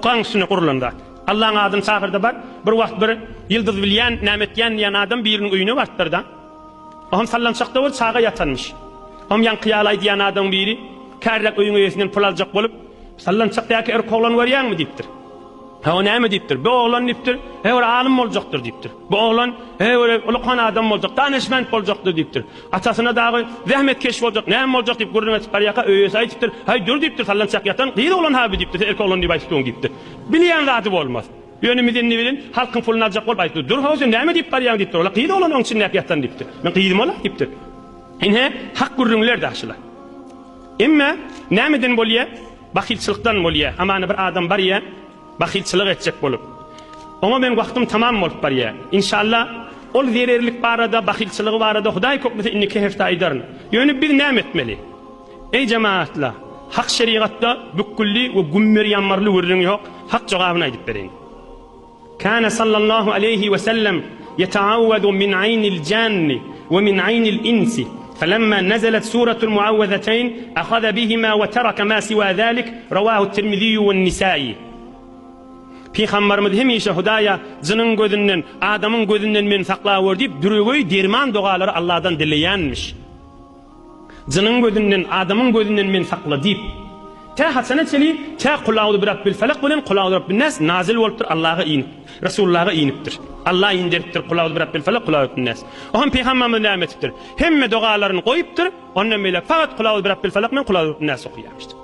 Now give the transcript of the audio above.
Gaň üstüne gurlan zat. Allaň adyny çagyrda bar. Bir wagt bir ýyldyz bilýän, näme etýän diýen adam biriniň öýüne barypdyr-da. Oňam sallançakda bolup çaga ýatanmyş. Oňam ýaňky ýaly aýdýan adamyň biri, Kärräk öýüň eýesinden pul aljak bolup, Sallançakdaky erk oglany görýäňmi diýipdir. He o näme diýipdir. Bu oglan diýipdir, he bir alym boljakdyr diýipdir. Bu oglan he bir ulukan adam boljak, danyşment boljakdyr diýipdir. Atasyna dagy zähmetkeş boljak, näme boljak diýip gürrüň etip barýarka öýesi aýdypdyr, Haý dur diýipdir, sallançak ýatan gyz oglan ha bu diýipdir, sen erkek oglan diýip aýdypdyň diýipdir. Bilýän zady bolmaz. Ýöne mizenni bilen halkyň puluny aljak bolup aýdypdyr, Dur how sen näme diýip barýaň diýipdir, ola gyz oglan oň içindäki ýatan diýipdir. Men gyzym ola diýipdir. Ine hak gürrüňler daşylar. Emme nämeden bolýa? Bahylçylykdan bolýa. Hamana bir adam barýa bahylçylyk etjek bolup. Oňa meň wagtym tamam bolup barýa. Inşallah ol zererlik barada, bahylçylygy barada Hudaý köklese indiki hepde aýdaryn. Ýöne biz näme etmeli? Eý jemagatlar, hak şerigatda bükgülli we gümmer-ýammarly gürrüň ýok, hak jogabyny aýdyp bereýin. Kâne sallallahu aleýhi we sellem ýeteawwezu min aýnil janni we min aýnil insi, felemma nezelet suretul muawwezeteýn ahaze bihima we tereke ma siwa zalik, rawahu Tirmiziýu we Nisai. Pygambarymyz hemişe Hudaýa jynyň gözünden, adamyň gözünden meni saklawör diýip düregeý derman dogalary Allahdan dileýänmiş. Jynyň gözünden, adamyň gözünden meni sakla diýip. Tä haçana çenli, tä Kul auzu birabbil felak bilen Kul auzu birabbin-nas nazyl bolupdyr, Allaha inip, Resulullaha inipdir. Allah inderipdir Kul auzu birabbil felak, Kul auzu birabbin-nas. Oňam pygamberimiz näme etipdir? Hemme dogalaryny goýupdyr, ondan beýläk fakat Kul auzu birabbil felak bilen Kul auzu birabbin-nas okaýarmyşdyr.